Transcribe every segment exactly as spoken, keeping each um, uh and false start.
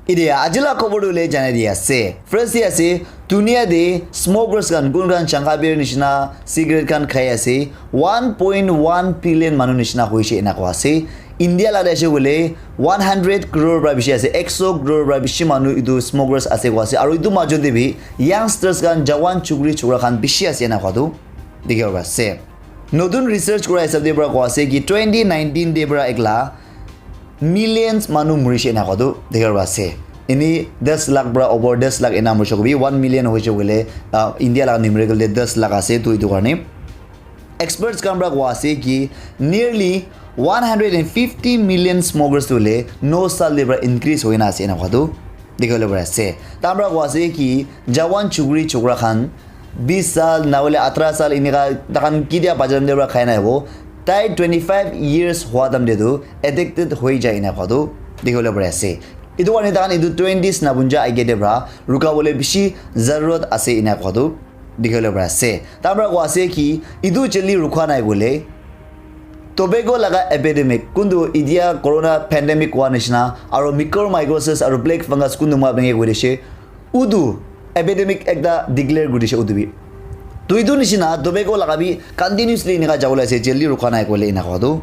Ide aji la khobor tu le janai di ase. First te ase, dunia te smokers khan, kun khan changka beer nishina cigarette khan khai ase, one point one billion manu nishina hoishe ena koa ase. India la de ase koile one hundred crore pra bishi ase, ekso crore pra bishi manu itu smokers ase koa ase. Aru itu majot te bi youngsters khan, jawan chukri chukra khan bishi ase ena koa tu dikhibo pari ase. Notun research kura hisab te pra koa ase ki twenty nineteen te pra ekla millions manu murishe ena koa tu dikhibo pari ase. Ini das lakh pra over das lakh ena murishe kobi one million hoishe koile, ah, India la numerical te das lakh ase tu itu karne. Experts khan pra koa ase ki nearly one hundred and fifty million smokers tu le no sal te pra increase hoina ase ena koa tu dikhibo pari ase. Tahan pra koa ase ki jawan chukri chukra khan bis sal, na hoile athra sal, enika tahan kitia bajan te pra khai na hobo. Tai twenty five years hua time te tu addicted hoi jai ena koa tu dikhibo pari ase. Itu karne tahan itu twenties na bunja age te pra ruka bole bishi zarurat ase ena koa tu dikhibo pari ase. Tahan pra koa ase ki itu jeli rukha nai koile tobacco laga epidemic, kuntu itia corona pandemic koa nishina, aru mycorrhizitis aru black fungus kuntu ma benge koi dishe, utu epidemic ekta declare kuri dishe utu bi. Tu itu nishina tobacco laga bi continuously enika jabole ase, jeli rukha nai koile ena koa tu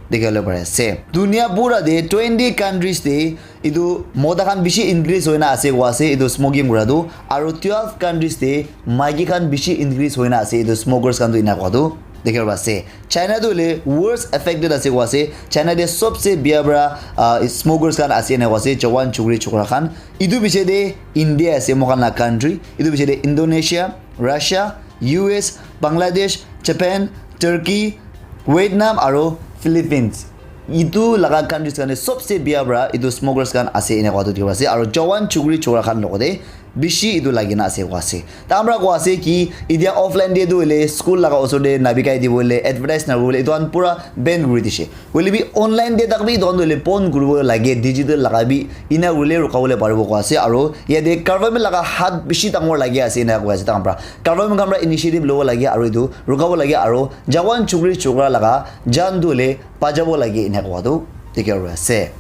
dikhibo pari ase. Dunia pura te twenty countries te itu mota khan bishi increase hoina ase koa ase itu smoking kura tu, aru twelve countries te maiki khan bishi increase hoina ase itu smokers khan tu ena koa tu dikhibo pari ase. China tu hoile worst affected ase koa ase. China te sobse bia pra, ah, smokers khan ase ena koa ase, jawan chukri chukra khan. Itu piche te India ase moikhan la country. Itu piche te Indonesia, Russia, U S, Bangladesh, Japan, Turkey, Vietnam aru Philippines. Itu laga countries khan te sobse bia pra itu smokers khan ase ena koa tu dikhibo ase. Aru jawan chukri chukra khan logote bishi itu lagina ase koa ase. Tahan pra koa ase ki itia offline te tu hoile school laga osor te nabikai dibo hoile advertise na hoile itu khan pura ban kuri dishe. Hoile bi online te tak bi itu khan tu hoile ban kuribo lage, digital laga bi ena hoile rukha bole paribo koa ase. Aru yate government laga hat bishi dangor lagi ase ena koa ase tahan pra. Government khan pra initiative lobo lage aru itu rukha bo lage aru jawan chukri chukra laga jan tu hoile bachabo lage ena koa tu dikhibo pari ase.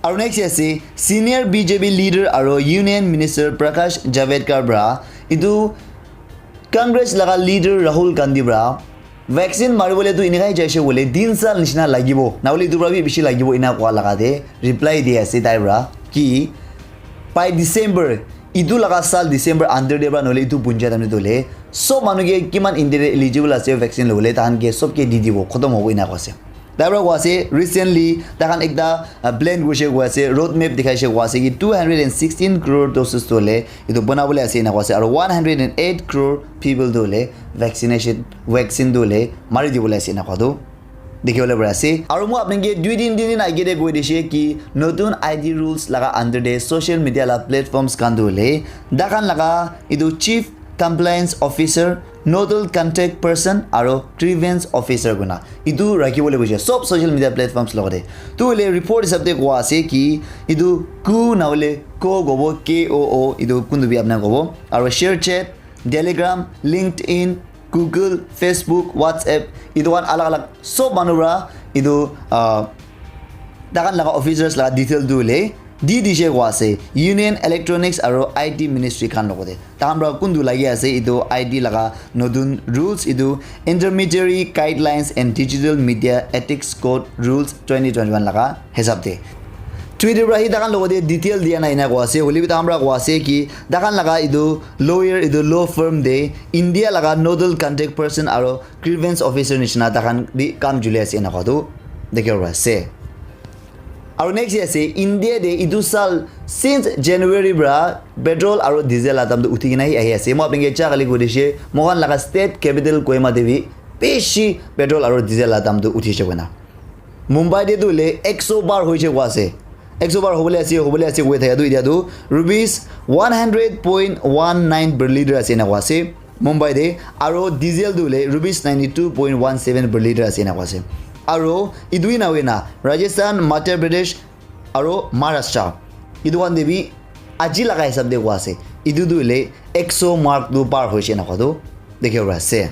Aru next ase senior B J P leader aru Union Minister Prakash Javadekar pra itu Congress laga leader Rahul Gandhi pra vaccine maribole tu enika hi jaise koile tin sal nishina lagibo, na hoile itu pra bi bishi lagibo ena koa laga te reply di ase tai pra ki by December, itu laga sal December under te pra na hoile itu punja time te hoile sob manu ke kiman India te eligible ase vaccine lobole tahan ke sob ke di dibo, khotom hobo ena koa ase. Tai pra koa ase recently tahan ekta, ah, plan kurishe koa ase, road map dikhaishe koa ase ki two hundred and sixteen crore doses tu hoile itu banabole ase ena koa ase, aru one hundred and eight crore people tu hoile vaccination, vaccine tu hoile mari dibole ase ena koa tu dikhibo pari ase. Aru moi apni ke dui din tin din age te koi dishe ki notun I T rules laga under te social media la platforms khan tu hoile tahan laga itu chief compliance officer, nodal contact person aru grievance officer koina itu rakhi bole koise sob social media platforms logote. Tu hoile report hisab te koa ase ki itu ku na hoile ko kobo, K O O, itu kuntu bi apna kobo, aru share chat, Telegram, LinkedIn, Google, Facebook, WhatsApp, itu khan alag alag sob manu pra itu, ah, tahan laga officers laga detail tu hoile di dishe koa ase Union Electronics aru I T Ministry khan logote. Tahan pra kuntu lagi ase itu I T laga notun rules, itu Intermediary Guidelines and Digital Media Ethics Code Rules twenty twenty-one laga hisab te. Twitter pra hi tahan logote detail dia nai ena koa ase, hoile bi tahan pra koa ase ki tahan laga itu lawyer, itu law firm te India laga nodal contact person aru grievance officer nishina tahan bi kam juli ase ena koa tu dikhibo pari ase. Aru next ase India te itu sal since January pra petrol aru diesel la dam tu uthi kena hi ahi ase. Moi apni ke ja kali koi dishe, moikhan laga state capital Kohima te bi bishi petrol aru diesel la dam tu uthi she koina. Mumbai te tu hoile ekso par hoise koa ase. Ekso par hobole ase, hobole ase koi thaka tu etia tu rupees one hundred point one nine per liter ase ena koa ase. Mumbai te, aru diesel tu hoile rupees ninety two point one seven per liter ase ena koa ase. Aru itu hi na hoina Rajasthan, Madhya Pradesh aru Maharashtra, itu khan te bi aji laga hisab te koa ase, itu tu hoile ekso mark tu par hoise ena koa tu dikhibo pari ase.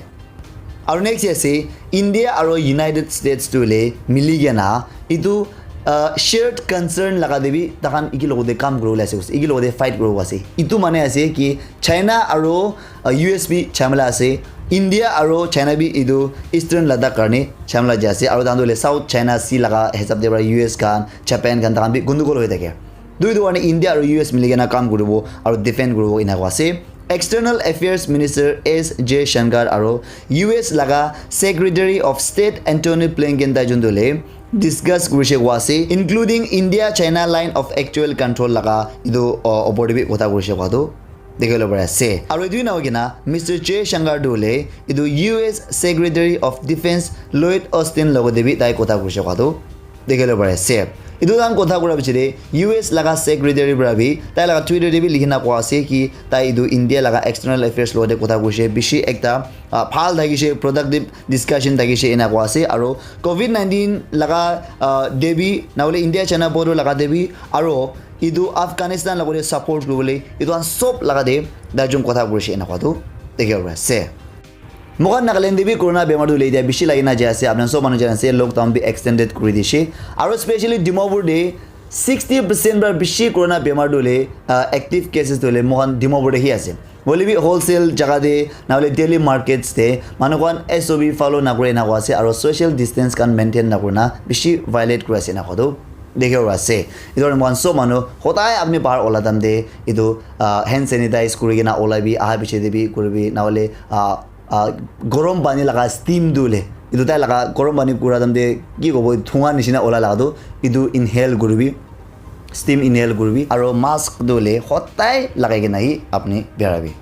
Aru next ase India aru United States tu hoile mili kena itu, uh, shared concern laga te bi takhan iki logote kam kuribole ase koise, iki logote fight kuribo ase. Itu mane ase ki China aro, uh, U S bi jhamela ase, India aro China bi itu Eastern Ladakh karne jhamela jai ase, aro tahan tu hoile South China Sea laga hisab te para U S khan, Japan khan takhan bi gundugol hoi thake. Dui duane India aro U S mili kena kam kuribo aro defend kuribo ena koa ase. External Affairs Minister S J Shankar aro U S laga Secretary of State Antony Blinken tai jun tu le discuss kurishe koa ase, including India China line of actual control laga itu, uh, opor te bi kotha kurishe koa tu dikhiwole pari ase. Aro etu na hoikena Mister J Shankar tu hoile etu U S Secretary of Defense Lloyd Austin logote bi tai kotha kurishe koa tu dikhiwole pari ase. Etu khan kotha kura piche te U S laga secretary para bi tai laga Twitter te bi likhina koa ase ki tai etu India laga external affairs logote kotha kurishe, bishi ekta, ah, bhal thakishe, productive discussion thakishe ena koa ase. Aro covid nineteen laga, ah, te bi na hoile India China border laga te bi aro etu Afghanistan logote support kuribole etu khan sob laga te tai jun kotha kurishe ena koa tu dikhiwole pari ase. Moikhan Nagaland te bi corona bemar tu hoile etia bishi lagi na jai ase, apni khan sob manu jai ase, lockdown bi extended kuri dishe. Aro specially Dimapur te sixty percent para bishi corona bemar tu hoile, ah, active cases tu hoile moikhan Dimapur te hi ase. Hoile bi wholesale jaga te, na hoile daily markets te, manu khan S O P follow na kure na koa ase, aro social distance khan maintain na kurina bishi violate kuri ase na koa tu dikhiwole pari ase. Etu karne moikhan sob manu hodai apni bahar ola time te etu, ah, hand sanitize kuri kena olai bi, aha piche te bi kuri bi, na hoile, ah, ah, gorom pani laga steam tu hoile, etu tai laga gorom pani kura time te ki kobo, thunga nishina ola laga tu, etu inhale kuribi, steam inhale kuribi, aro mask tu hoile hodai lagai kena hi apni berabi.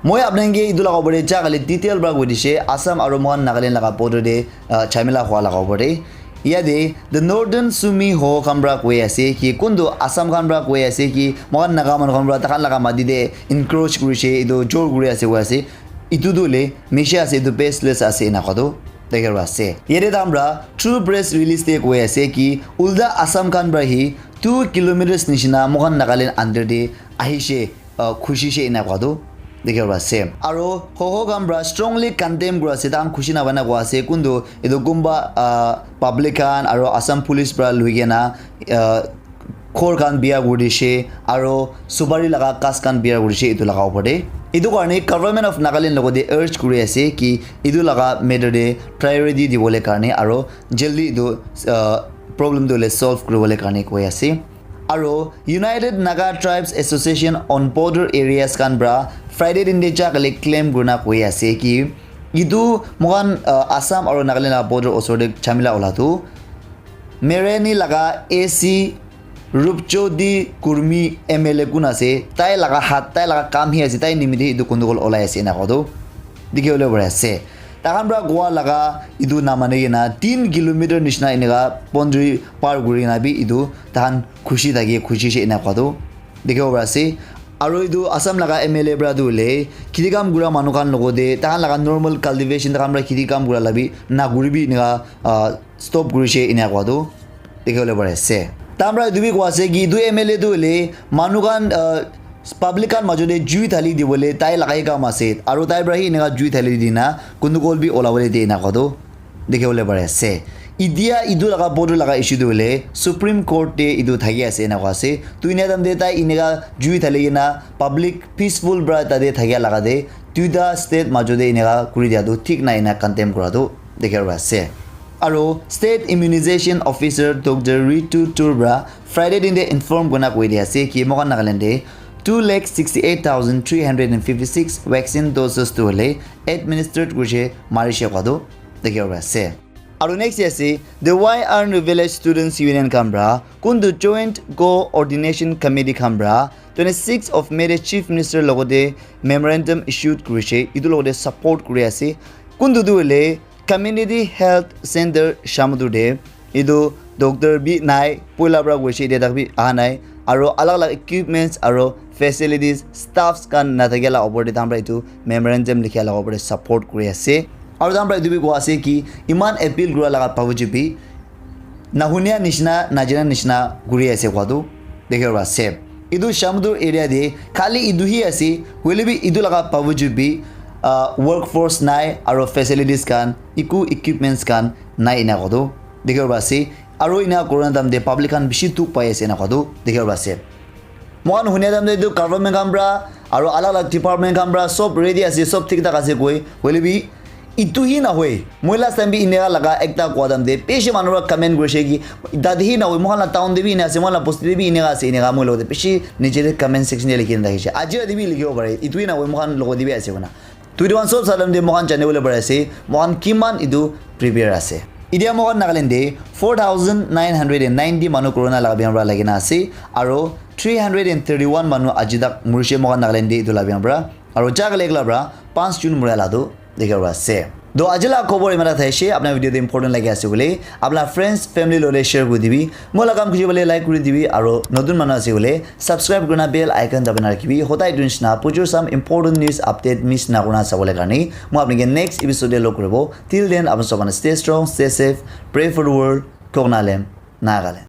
Moi apni ke etu laga opor te ja kali detail para koi dishe, Assam aro moikhan Nagaland laga border te, ah, jhamela hua laga opor te. Yate the Northern Sumi Ho khan para koi ase ki kuntu Assam khan para koi ase ki moikhan Naga manu khan para takhan laga mati te encroach kurishe, etu jor kuri ase koi ase. Etu tu hoile misha ase, etu baseless ase ena koa tu dikhiwole pari ase. Yate takhan para through press release te koi ase ki ulta Assam khan para hi two kilometers nishina moikhan Nagaland under te ahishe, ah, khushi she ena koa tu dikhiwole pari ase. Aro Ho Ho khan para strongly condemn kuri ase, takhan khushi na hoina koa ase, kuntu etu kunba, ah, public khan aro Assam police para lui kena, ah, ghor khan bia kuri dishe, aro supari laga ghas khan bia kuri dishe etu laga opor te. Etu karne Government of Nagaland logote urge kuri ase ki etu laga matter te priority dibole karne aro jaldi etu, ah, problem tu hoile solve kuribole karne koi ase. Aro United Naga Tribes Association on Border Areas khan para Friday din te ja kali claim kurina koi ase ki etu moikhan, ah, Assam aro Nagaland laga border osor te jhamela ola tu Mereni laga A C Rupjyoti Kurmi M L A kun ase, tai laga hat, tai laga kam hi ase, tai nimite etu gundugol olai ase ena koa tu dikhiwole pari ase. Takhan para koa laga etu na mani kena tin kilometer nishina eneka boundary par kuri kena bi etu takhan khushi thaki khushi she ena koa tu dikhiwole pari ase. Aro etu Assam laga M L A para tu hoile kheti kam kura manu khan logote takhan laga normal cultivation takhan para kheti kam kura la bi na kuribi eneka, ah, stop kurishe ena koa tu dikhiwole pari ase. Takhan para etu bi koa ase ki etu M L A tu hoile manu khan, ah, public khan majo te jui thali dibole tai lagai kam ase, aro tai para hi eneka jui thali dina gundugol bi olabole de ena koa tu dikhiwole pari ase. Etia etu laga border laga issue tu hoile Supreme Court te etu thaki ase ena koa ase. Tu enia time te tai eneka jui thali kena public peaceful para tate thakia laga te duita state majo te eneka kuri dia tu thik nai ena condemn kura tu dikhiwole pari ase. Aro State Immunization Officer Doctor Ritu Tur para Friday din te inform kurina koi dia ase ki moikhan Nagaland te two lakh sixty eight thousand three hundred and fifty six vaccine doses tu hoile administered kurishe marishe koa tu dikhiwole pari ase. Aro next ase the Y R Village Students Union khan para kuntu Joint Coordination Committee khan para twenty six of May te Chief Minister logote memorandum issued kurishe, etu logote support kuri ase. Kuntu tu hoile Community Health Center Shamator te etu doctor bi nai, poila para koishe etia tak bi aha nai, aro alag alag equipments aro facilities, staffs khan na thakia la opor te takhan para etu memorandum likhia la opor te support kuri ase. Aro takhan para etu bi koa ase ki iman appeal kura laga bawjud bi nahunia nishina, najana nishina kuri ase koa tu dikhiwole pari ase. Etu Shamator area te khali etu hi ase, hoile bi etu laga bawjud bi, ah, workforce nai aro facilities khan, eku equipments khan nai ena koa tu dikhiwole pari ase. Aro ena corona time te public khan bishi dukh pai ase ena koa tu dikhibo ase. Moikhan hunia time te etu government khan pra aro alag alag department khan pra sob ready ase, sob thik thak ase koi, hoile bi etu hi nahoi. Moi last time bi eneka laga ekta koa time te bishi manu pra comment kurishe ki tate hi nahoi, moikhan la town te bi ena ase, moikhan la bosti te bi eneka ase, eneka moi logote bishi niche te comment section te likhi na thakishe. Aji rati bi likhibo pare, etu hi nahoi, moikhan logote bi ase koina. Twenty one sob salam te moikhan jani bole pari ase moikhan kiman etu prepare ase. Etia moikhan Nagaland te four thousand nine hundred and ninety manu corona laga biam para lagina ase aro three hundred and thirty one manu aji tak murishe moikhan Nagaland te etu laga biam para aro jaga lek la para panch jun muria la tu dikhibo ase. To aji la khobor imara thaishe, apna video te important lagi ase bole apna friends family lole share kuri dibi. Moi la kam khushi bole like kuri dibi aro notun manu ase bole subscribe kurina bell icon dabai na rakhibi. Hodai etu nishina pujur sam important news update miss na kurina sabole karne. Moi apni ke next episode te log kuribo. Till then, apni sob stay strong, stay safe, pray for the world. Koknalem, Nagaland.